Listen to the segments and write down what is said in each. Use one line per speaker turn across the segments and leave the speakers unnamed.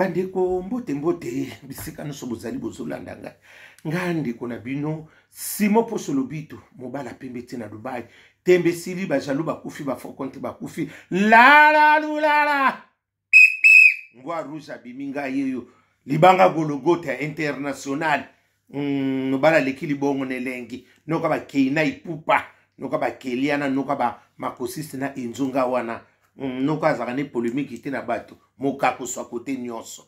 Bandeko, mbote mbote bisika nyonso bozali bozolanda ngai. Ngai ndeko na bino Simo Poso Lobito, mobala pembe ti na Dubai. Tembe esili, bajaloux bakufi, bafokonte bakufi. Lala lulala. Mbwa rouge abimi ngai yeyo. Libanga Gologota international. Mobala aleki libongo na elengi. Noka bakei na ipupa, noka bakeliana, noka ba makosiste na enzonga wana. Noka azalaka ne polemiki te na bato, mokako swa kote nyonso.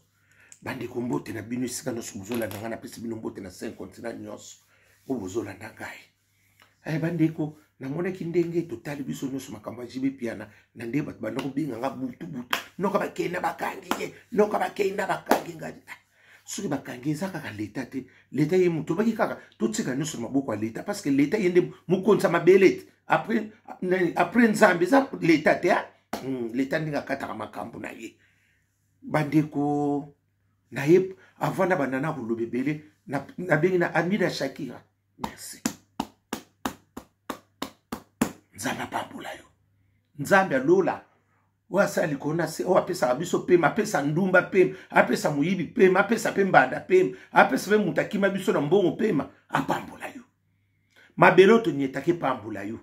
Bandeko, mbote na bino esika nyonso bozolanda ngai, napesi bino mbote na 5 continent nyonso oyo bozolanda ngai. Bandeko, namonaki ndenge totali biso nyonso makambo ya JB Mpiana, na nde bato banda kobenga nga butu butu, noka bakei na bakangi ye, noka bakei na bakangi ngai. Soki bakangi eza kaka leta te, leta ye moto obaki kaka totika nyonso na maboko ya leta, parce que leta ye nde mokonzi ya mabele te. Après Nzambe eza leta te, ah? Leta ndenge akataka makambo na ye. Bandeko, na ye avant na banda na koloba ebele, nabengi na Amida Shakira. Merci. Nzambe apambola yo. Nzambe alola oyo asala likolo na se, oyo apesaka biso pema, apesa ndumba pema, apesa moyibi pema, apesa pe mbanda pema, apesa pe moto akima biso na mbongo pema, apambola yo. Mabele oyo tonyetaki epambola yo.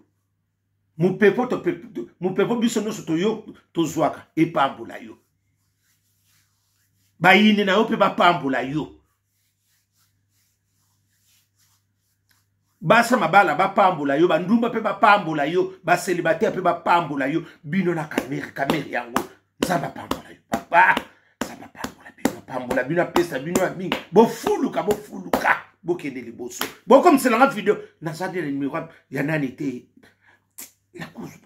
Mopepo mopepo biso nyonso toyo tozwaka epambola yo. Bayini na yo pe bapambola yo. Basa mabala bapambola yo, bandumba pe bapambola yo, baselibatere pe bapambola yo. Bino na Kamere, Kamere yango Nzambe apambola yo papa. Nzambe apambola bino, apambola bino, apesa bino ya mingi. Bofuluka, bofuluka, bokende liboso. Bokomiselanga video, naza nde na numero ya nani te.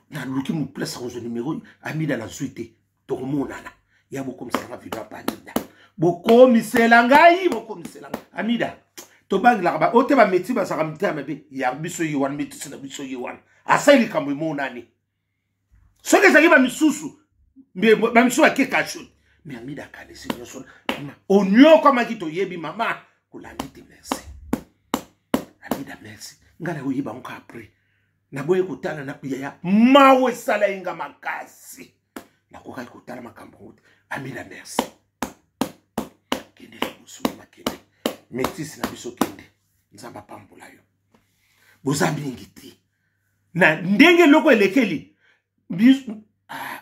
Naluki mo place akozwa numero Amida nazwi te. Tokomonana. Ya bokomiselanga video ya Amida. Bokomisela ngai, bokomisela ngai. Amida, tobangelaka ba ote ba métier bazalaka mitema mabe. Ya biso ye wana, métier na biso ye wana. Asali likambo emonani. Soki ezalaki ba misusu, ba misusu bake kasho. Mais Amida akanisi nyonso. Onyokwamaki toyebi mama. Kolandi te, merci. Amida, merci. Ngai nakoyeba yango kaka après. Naboyi kotala na yaya mawe esala ye nga makasi. Nakokaki kotala makambo yango te. Amida, merci. Kende liboso, mama, kende. Métisse na biso kende. Nzambe apambola yo. Boza mingi te. Na ndenge eloko elekeli,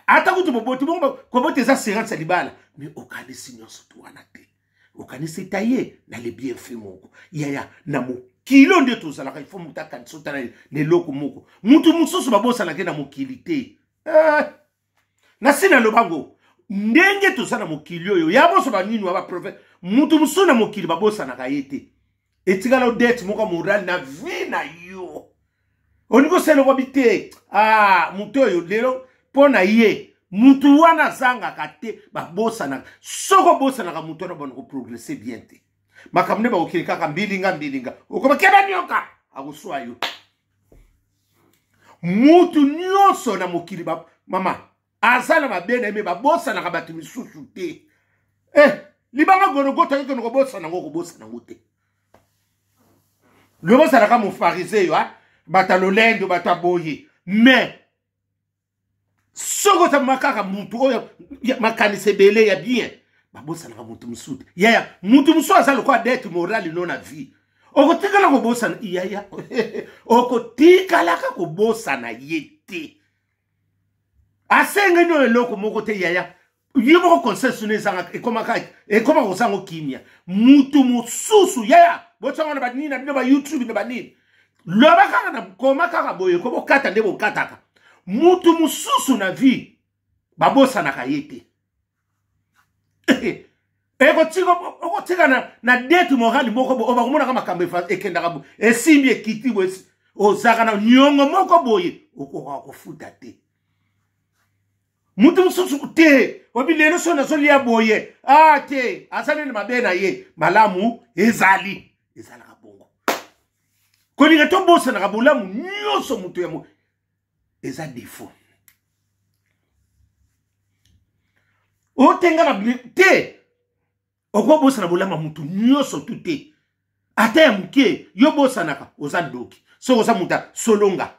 ata kutu boboti, bongo kobota eza assurance ya libala, mais okanisi nyonso to wana te. Okanisi etaye na le bienfait moko. Yaya, na mokili nde tozalaka, il faut moto akanisa otala na eloko moko. Mutu mosusu babosanaka na mokili te. Na si naloba ngo, ndenge toza na mokili oyo, ya boso ba nini wa ba prophète, mutu mosusu na mokili babosanaka ye te. Etikala dette moko morale na vie na yo. Olingi kosala eloko bi te. Moto oyo lelo mpo na ye, mutu wana azangaka te, babosanaka. Soki obosanaka mutu wana, bana koprogresse bien te. Makambo nde bakokende kaka mbilinga mbilinga. Okoma keba nyoka, akoswa yo. Mutu nyonso na mokili ba, mama aza na mabe na ye, me babosanaka bato misusu te. Libanga Gologota yoke kobosana ngo, kobosana ngo te. Lobo ozalaka mofariseo, yo, ah? Bato ya lolendo, bato ya boye. Mais soki ozamaka kaka mutu oyo makanisi ebele ya bien, babosanaka mutu mosusu te. Yaya, mutu mosusu aza lokola dette morale no na vie. Okotikala kobosana yaya, okotikalaka kobosana ye te. Asengeli oyo eloko moko te yaya. Ye moko consensus ne ezanga, ekomaka, ekoma kozanga kimia. Mutu mosusu yaya, botsanga na banini na bino ba YouTube na banini. Loba kaka na koma kaka boye, ko bokata nde bokataka. Mutu mosusu na vie babosanaka ye te. Ekotika, okotika na dette morale moko bo, obakomonaka makambo ekendaka bo, esimbi ekiti bo, ozaka na niongo moko boye, okoka kofuta te. Mutu mosusu te, obi lelo so nazolia boye, te, aza nini mabe na ye, malamu ezali, ezalaka bongo. Kolinga tobosanaka bolamu nyonso mutu ya eza défaut. Otenga na te, okobosana bolamu ya mutu nyonso tu te. Ata ya moke, yo bosanaka, oza ndoki. Soki oza mutu ya solonga,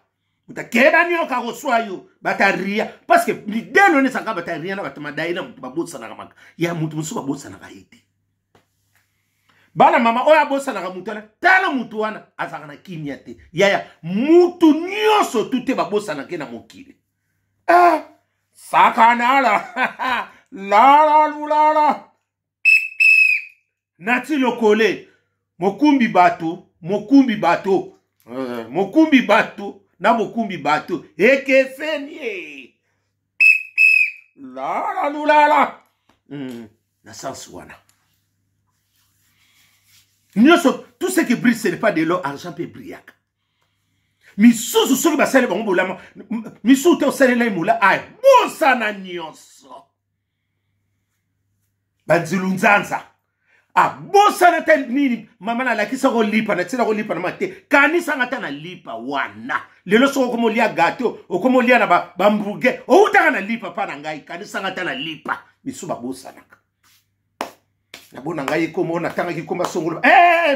Moto akeba nioka akoswa yo. Bato ya ria. Parce que midele wana ezalaka bato ya ria na bato madaye na moto babosanaka maka. Ya moto mosusu babosanaka ye te. Bana mama oyo abosanaka moto wana, tala moto wana azalaka na kimia te. Yaya, moto nyonso tu te babosanaka ye na mokili. Ah, sakanala. Lala lulala. Nati lokole mokumbi bato mokumbi bato mokumbi bato na mokumbi bato ekeseni e lala lulala na sens wana nyonso, tout ce qui brille, ce n'est pas de l'or. Argent mpe brillaka. Misusu soki basali bango bolama, misusu te osalela ye mola abosana nyonso. Banzilu nzanza abosana te nini. Mama nalakisa kolipa, natina kolipa na mate, kanisanga ata na lipa wana. Lelo soki okoma olia gato, okoma olia na bamburger, outaka na lipa mpa na ngai, kanisanga ata na lipa. Misusu babosanaka. Nabona ngai ekoma oyo natangaki koma songolo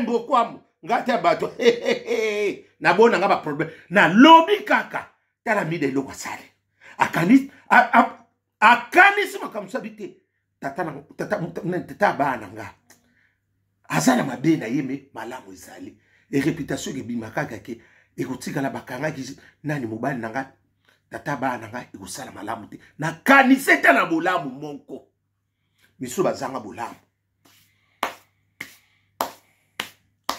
mbokwambo ngai te ya bato. Nabona ngai baproblème, nalobi kaka tala mida eloko asali, akanisi makambo sabi te. Tata tata bana nga aza na mabe na ye, me malamu ezali e réputation ekebima kaka ke ekotikala bakangaki nani mobali na nga, tata bana na nga ekosala malamu te. Nakanisi ete na bolamu moko, miso bazanga bolamu,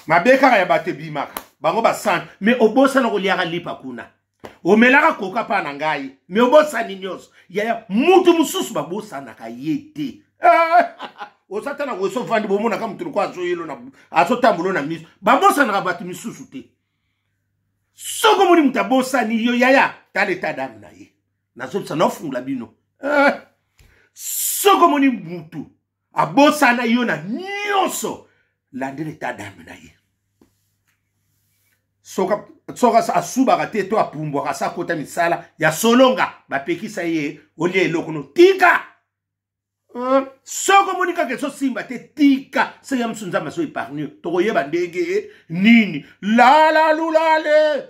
mabe kaka ya bato ebimaka bango basante. Me obosana koliaka lipa kuna, omelaka koka mpa na ngai, me obosani nyonso. Yaya, mutu mosusu babosanaka ye te. Oza ta na weso ovandi, bomonaka motu lokola azoyelo, azotambola na miso. Babosanaka bato misusu te. Soki omoni moto abosani yo, yaya, tala eta dame na ye. Nazobisa, naofungola bino. Soki omoni mutu abosana yo na nyonso, landela eta dame na ye. Soki asubaka te to apumbwaka, asa akota misala ya solonga, bapekisa ye olia eloko no, tika. Soki omoni kaka ezosimba te, tika. Seke ya mosu Nzambe azo épargne, tokoyeba ndenge nini. Lala lulale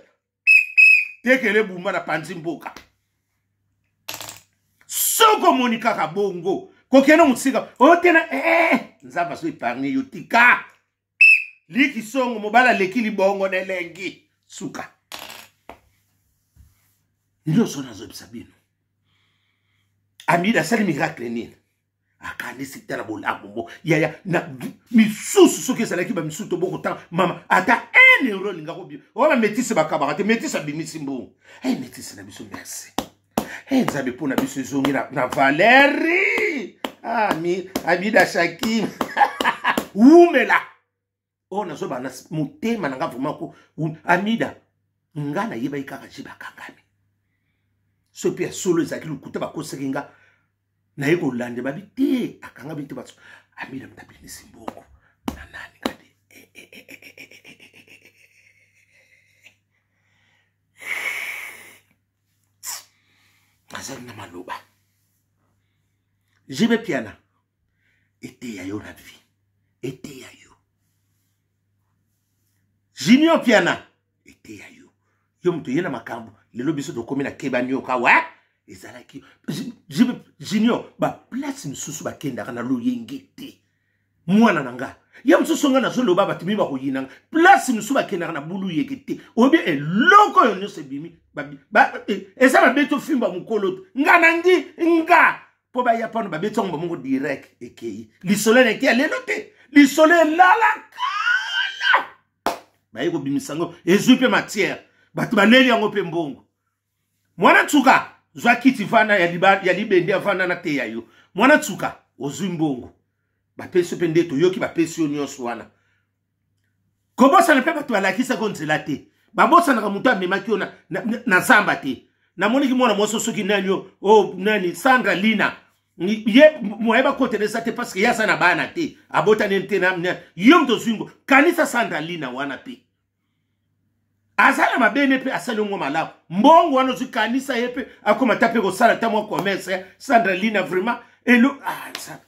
tekele bumba na panzi mboka. Soki omoni kaka bongo, kokende mosika otena, Nzambe azo épargne yo, tika. Liki songo mobali aleki libongo na elengi suka nyonso. Nazobisa bino, Amida asali miracle nini? Akanisi tala bolamu mo yaya na misusu. Soki ezalaki bamisusu tobokotanga mama ata 1 euro elinga kobima oyo. Bametise bakabaka te. Metise abimisi mbongo. Hey, metise na biso, merci. Hey, Nzambe mpo na biso ezongi na Valeri. Ah, Amida Shakim, wumela. Oyo nazoba na motema na nga vraiment ko Amida, nga nayebaki kaka je bakangami. Soki mpe ya solo ezalaki lokuta, bakosaki nga, naye kolanda babi te akangami te. Bato Amida moto abimisi mbongo na nani nga te. Azali na maloba. Jibe Piana, eteya yo na vie, eteya yo. Junior Piana, eteya yo. Yo moto ye na makambo lelo biso tokomi na keba nioka wa ezalaki Junior. Baplace mosusu bakendaka na loyenge te, mwana na nga. Ye mosusu nga nazoloba, bato mingi bakoyina nga. Place mosusu bakendaka na bulu yeke te. Oyebi eloko oyo nyonso ebimi, eza babeti ofimba mokolo te. Nga nangi nga mpo baya pano, babeti yango bamongo direct ekei. Lisolo eleki ya lelo te, lisolo elala kala, baye kobimisa yango, ezwi mpe matière, bato baleli yango mpe mbongo. Mwana nsuka, zwa kiti, vanda ya libende, avanda na teya yo. Mwana nsuka, ozwi mbongo, bapesi yo mpe nde toyoki bapesi yo nyonso wana. Kobosana mpe bato balakisaki nzela te. Babosanaka moto amemaki yo na zamba te. Namoniki mwana mwasi soki nani o oh, nani, Sandra Lina, ye moye bakotela eza te, parce que ye aza na bana te, abotani te. Yo moto ozwi ngo, kanisa Sandra Lina wana mpe aza na mabene mpe asali yango malamu. Mbongo wana ozwi, kanisa ye mpe akoma ta mpe kosala ta mwa commerce. Sandra Lina vraiment elo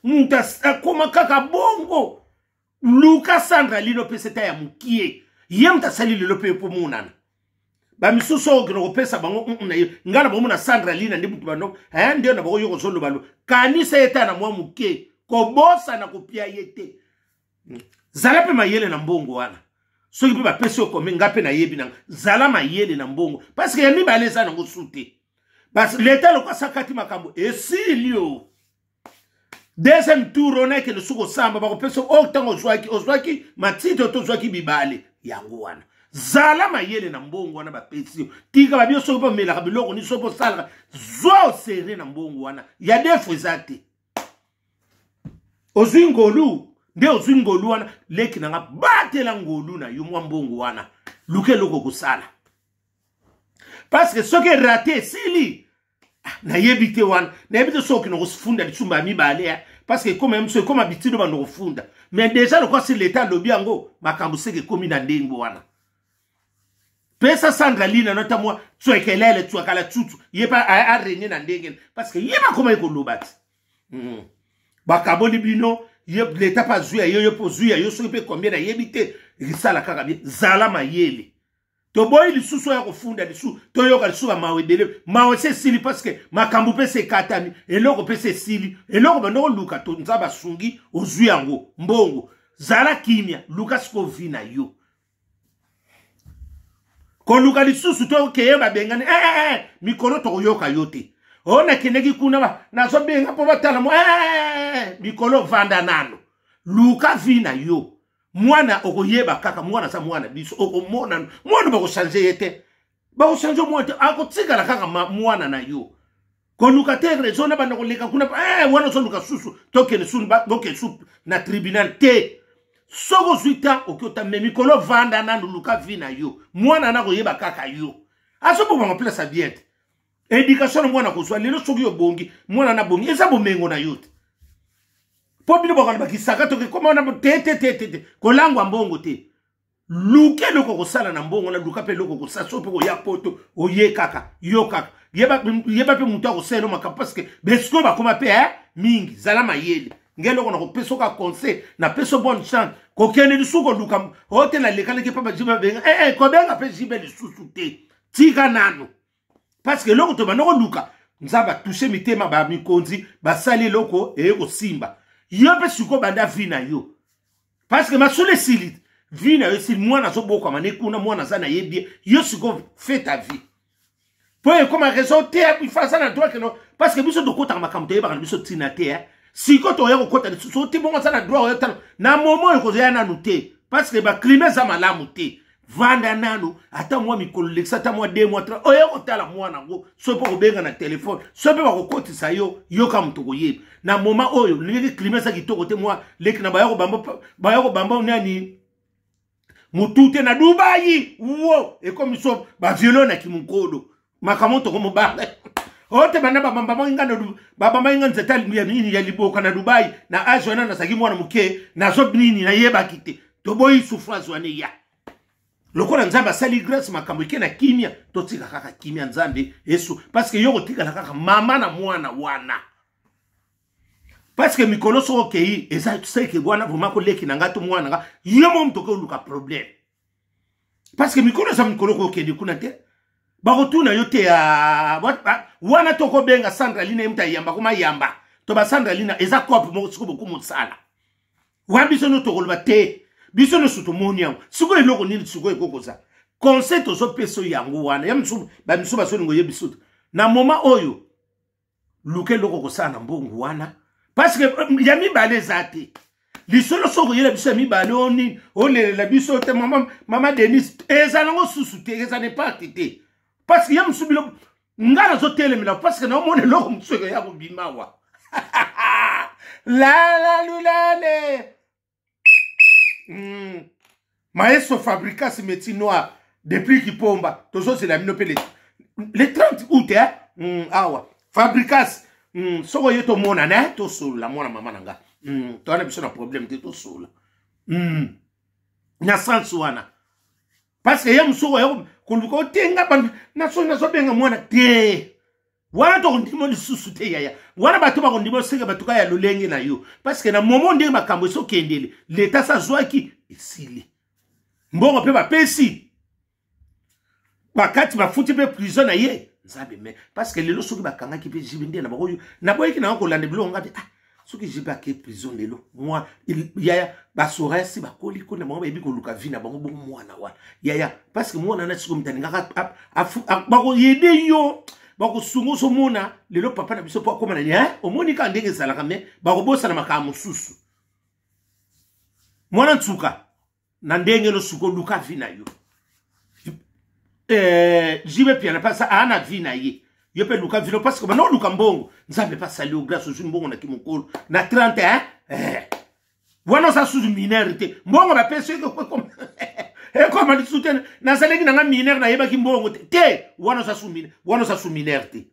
moto akoma kaka bongo. Luka Sandra Lina, opesa ta ya mokie. Ye moto asali lelo mpe mpo monana. Bamisusu oyo okende kopesa bango na ye ngai na bango na Sandra Lina nde mutu bando eh, nde na bango yo kozoloba lo kanisa ye ta na mwa moke kobosana kopia ye te. Zala mpe mayele na mbongo wana. Soki mpe bapesi yo kombe, ngai mpe nayebi nanga, zala mayele na mbongo parce que ya mibale eza nango su te. Leta lokola asakati makambo esili yo deuxième tour wana ekende soki osamba bakopesa oyo ntango ozwaki ozwaki matiti oyo tozwaki bibale yango wana. Zala mayele na mbongo wana bapesi yo. Tika babio soki mpo omelaka biloko nini, soki mpo osalaka, zwa osere na mbongo wana ya defo eza te. Ozwi ngolu nde ozwi ngolu wana, leki na nga, batela ngolu na yo. Mwa mbongo wana, luka eloko kosala parce que soki erate esili. Ah, nayebi te wana, nayebi te soki okende kofunda lisumba ya mibale ya parce que ekoma ya mosu ekoma bitino bando kofunda. Mais déjà lokola si leta alobi yango, makambo seke ekomi na ndenge wana. Pesa Sandra Lina nota mwa tswekelele tswakala tsutsu ye pa arenie na ndenge parce que ye bakoma ye koloba ti Bakaboli bino, ye leta pa azwi ya yo, yo mpe ozwi ya yo, soki mpe combien nayebi te, esala kaka bien. Zala mayele. Toboyi lisusu oya kofunda lisusu, toyoka lisusu bamawa ebele. Mawa esi esili parce que makambo mpe esi ekatami, eloko mpe esi esili, eloko bando koluka to Nzambe asungi ozwi yango mbongo. Zala kimia, luka sikoyo vi na yo. Koluka lisusu to okeye babengani eh, eh, eh, mikolo tokoyoka yo te. Oyo nakendeki kuna nazobenga mpo batala mo eh, eh, eh, mikolo vanda nano, luka vi na yo. Mwana okoyeba kaka mwana aza mwana biso, okomona mwana bakochange ye te, bakochange mwana te, akotikala kaka mwana na yo. Koluka te raison na banda koleka kuna wana ozoluka susu tokende su bokende su na tribunal te. Soki ozwi temps oki ota, me mikolo vanda nanu, luka vi na yo. Mwana na koyeba kaka yo azobomama place ya bien te. Éducation na mwana kozwa lelo, soki obongi mwana na bongi, eza bomengo na yo te. Mpo bino bakana bakisaka toke koma wana te te te te te kolangwa mbongo te. Luka eloko kosala na mbongo na luka mpe eloko kosala so mpe koya poto oye kaka yo kaka yeba mpe moto akosala elo makambo parce que besikoyo bakoma mpe mingi. Zala mayele. Nge eloko nakopesa oka conseil, napesa bonne chance. Kokende lisusu koluka oyo te nalekalaki mpe bajibe babenga kobenga mpe jibe lisusu te, tika nano parce que eloko tobanda koluka Nzambe atouche mitema ba mikonzi basali eloko eye kosimba yo mpe sikoyo banda vi na yo parce que masolo esili, vi na yo esili. Mwana azobokwama ne kuna, mwana aza na ye bien, yo sikoyo fais ta vie mpo ekoma raison te. Ifa aza na droit keno parce que biso tokotaka makambo toyebaka na biso ntina te. Sikoyo toya kokota lisusu te bongo aza na droit oyo tala na momo oyo kozoya nanu te parce que baclima eza malamu te. Vanda nanu ata mwa mikolo, lekisa ata mwa 2 mois 3, oya kotala mwana yango. Soki mpo kobenga na telefone, soki mpe bakokotisa yo, yoka moto koyeba na moma oyo ndenge klima eza kitoko te. Mwa leki na baya kobamba nani motu te na Dubai wo ekomi so baviolo na kimokolo makambo tokomobanga oyo te. Banda babambamaki nga, babambaki nga nzete ya nini ya liboka na Dubai na age wana, nazalaki mwana moke, nazo nini nayebaki te. Toboyi souffrance wana eya. Lokola Nzambe asali grâce, makambo eke na kimia, totika kaka kimia Nzambe esu parce que yo kotikala kaka mama na mwana wana parce que mikolo soki okei eza seke wana vraiment koleki na nga to mwana nga yo mo moto okoluka problème parce que mikolo eza mikolo kokende kuna te, bakotuna yo te wana tokobenga Sandra Lina ye moto ayamba koma yamba to basandra Lina eza cope moko sikoyo bokomosala wana. Biso nyonso tokoloba te, biso nyonso tomoni yango sikoyo. Eloko nini sikoyo ekokoza conseil tozopesa yango wana ya mosusu, bamisusu bazolinga oyebi biso te na moment oyo. Luka eloko kosala na mbongo wana parce que ya mibale eza te. Lisolo soki oyela biso ya mibale oyo nini olelela biso te, mama, mama Denis, eza nango susu te, eza na impact te parce que ya mosusu bilo nga nazotelemela parce que naomona eloko mosusu ekoya kobima wa lalalulale. Maestro Fabricas Métier Noir depuis Kipomba, tozozela bino mpe le 30 août eh? Awa Fabricas soko ye tomonana eh? Tosolola mwana mama na nga towana biso na problème te, tosolola na sens wana parce que ye mosuku oya koluka otenga naso nazobenga mwana te wana tokondima lisusu te yaya wana bato bakondima oseka bato ka ya lolenge na yo parce que na momo ndenge makambo esokendele leta sa azwaki esili mbongo mpe bapesi. Bakati bafuti mpe prison na ye. Nzambe me parce que lelo soki bakangaki mpe JB nde na bango naboyaki na kolanda biloko nga te. Ah, soki JB ake prison lelo mwa yaya basorasi bakoli kona bango bayebi koluka vie na bango bongo mwana wana yaya parce que mwana na sikoyo moto alingaka bakoyede yo bakosunga ozomona lelo papa na biso mpo akóma na nini omoni kaka ndenge ezalaka me bakobosana makambo mosusu mwana nsuka na ndenge nosuka oluka vi na yo eh, jibe piana mpasa aa na vi na ye yo mpe luka vino parce que bana oluka mbongo nzambe mpe asali yo grâce ozwi mbongo na kimokolo na 30 eh? eh. wana oza susu minere te mbongo bapesi ekoma lisusu te nazalaki na nga minere nayebaki mbongo te te wana oza su minere te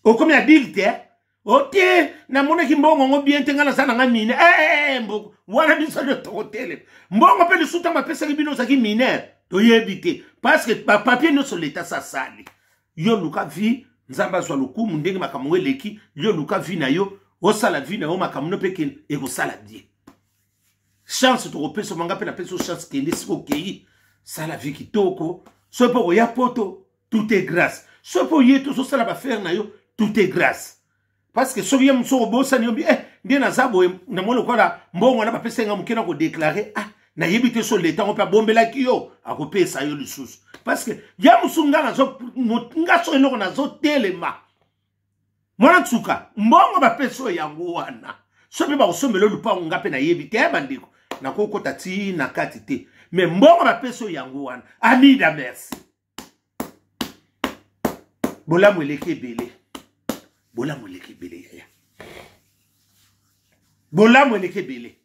okomi adulte eh? ote namonaki mbongo yango bien te ngai naza na ngai mine eh, eh, eh, mbongo wana biso nde tokotelema mbongo mpe lisusu ntango bapesaki bino ozalaki minere toyebi te parce que bapapier nyonso leta sasali yo luka vie nzambe azwa lokumu ndenge makambo yango eleki yo luka vie na yo osala vie na yo makambo no mpe kende ekosala bien chance tokopesa manga mpe napesi yo chance kende sika okei sala vie kitoko soki mpe okoya poto tout est grâce soki mpe oye tozosala bafere na yo tout est grâce parce que soki ye mosusu obosani yo eh, nde naza boye namoni lokola mbongo wana bapesa nga moke na kodeklare ah nayebi te so leta yango mpe abombelaki yo akopesa yo lisusu parce que ya mosusu nga nazo nga so eloko nazotelema mwana nsuka mbongo bapesi oyo yango wana so mpe bakosombela lupango nga mpe nayebi te eh, bandeko nakokota ti na kati te me mbongo bapesi oyo yango wana amida merci bolamu eleki ebele bolamu eleki ebele yaya bolamu eleki ebele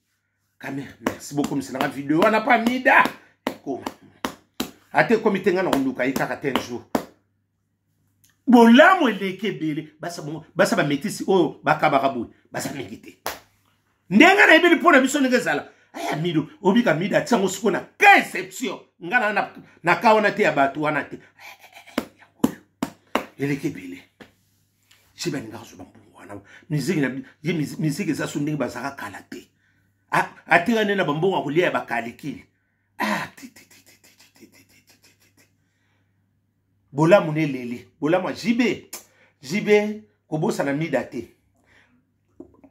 kamere merci bokomisa nanga video wana pa mida ekoma ata ekomi te nga na koluka ye kaka te un jour bolamu eleki ebele basa bametisi oyo bakabaka boye baza mingi te ndenge nayebeli mpo na biso ndenge ezala aya mido obika mido atia yango sikoyo na ka exception nga na, na ka wana te ya bato wana te eleki ebele je balingaka zwa bambongo wana miziki na ye miziki eza so ndenge bazalaka kala te ateka nde na bambongo ya kolia ya bakalikili ah, bolamu na eleli bolamu ya jb jb kobosana mida te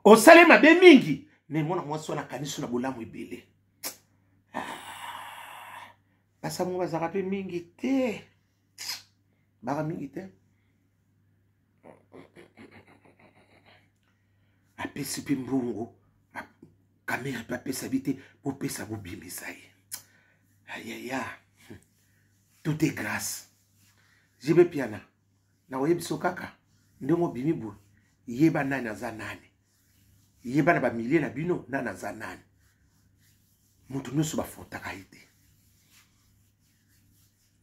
osali mabe mingi me mwana mwasi wana akanisi na bolamu ebele ah, basango bazalaka mpe mingi te baka mingi te apesi mpe mbongo kamere mpe apesa bi te bopesa bobimisa ye ayaya tout est grâce jb piana nakoyebiso kaka ndenge obimi boye yeba nani aza nani yeba na bamilie na bino nani aza nani moto nyonso bafotaka ye te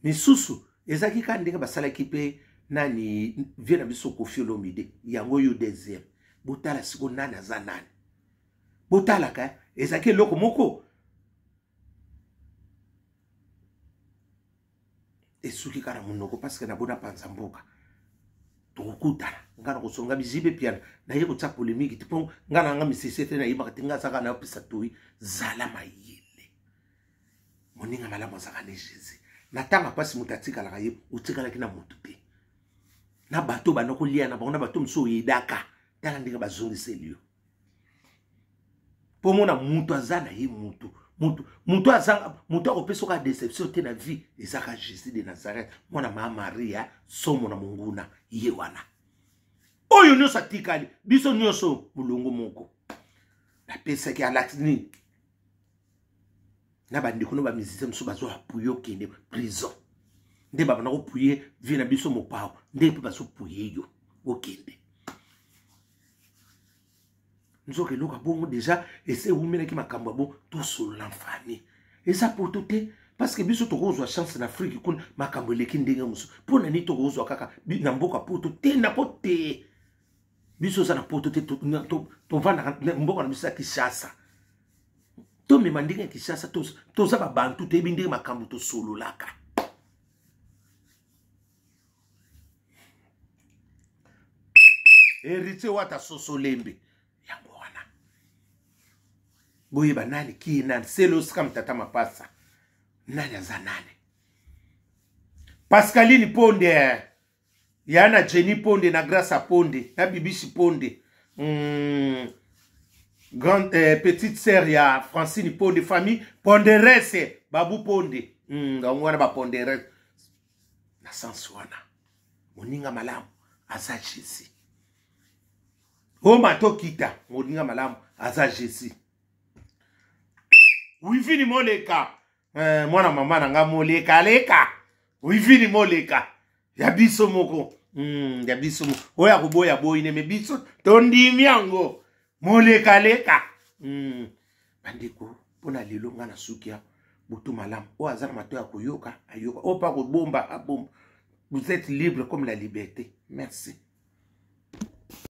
misusu ezalaki kaka ndenge basalaki mpe nani vie na biso kofi olomide yango yo deuxième botala siko nani aza nani botalaka ezalaki eloko moko esuki kaka na monoko parceke na bona panza mboka tokokutana ngai nakosonga bizibe piana naye kotia polemiki te mpo ngai na nga misese te nayebaka te ngai azaka nayopesa toi zala mayele moninga malamu azalaka ne jésus na ntango mpasi moto atikalaka ye otikalaki na moto te na bato banda kolia na bango na bato mosusu oyedaka tala ndenge bazongiseli yo mpo mona moto aza na ye moto moto moto aza moto akopesa oka deception te na vie ezaka jésus de nazareth mwana ma maria somo na monguna ye wana oyo nyonso atikali biso nyonso molongo moko napesaki alakisi nini na bandeko no bamusicien mosusu bazwa apuye okende prison nde babanda kopuye vie na biso mopao nde mpe bazopuye yo okende nzoka eloko ya bongo deja ese ewumelaki makambo ya bongo tosolola famille eza poto te parce que biso tokozwa chance na afrike kuna makambo eleki ndenge mosusu mpo na nini tokozwa kaka na mboka poto te na po te biso oza na poto te tovandaka mboka na biso ya kinshasa tomema ndenge ya kinshasa toza babantu toyebi ndenge makambo tosololaka héritier wata sosolembe yango wana boyeba nani kiye nani selo osika mtata mapasa nani aza nani. Pascaline Ponde eh. Ya na Jenny Ponde na Grace Ponde na Bibishi Ponde grande petite sœur ya Francine Ponde, famille Ponderese Babu Ponde, bango wana ba Ponderese na sens wana. Moninga malamu aza Jésus. Oma tokita, moninga malamu aza Jésus. Wivini moleka mwana mama na nga moleka leka wivini moleka ya biso moko, ya biso moko oyo akoboya boyine me biso tondimi yango moleka leka. Bandeko, mpona lelo nga na suki ya butu malamu. Oyo aza na mato ya koyoka ayoka, oyo mpa kobomba abomba. Vous êtes libre comme la liberté. Merci.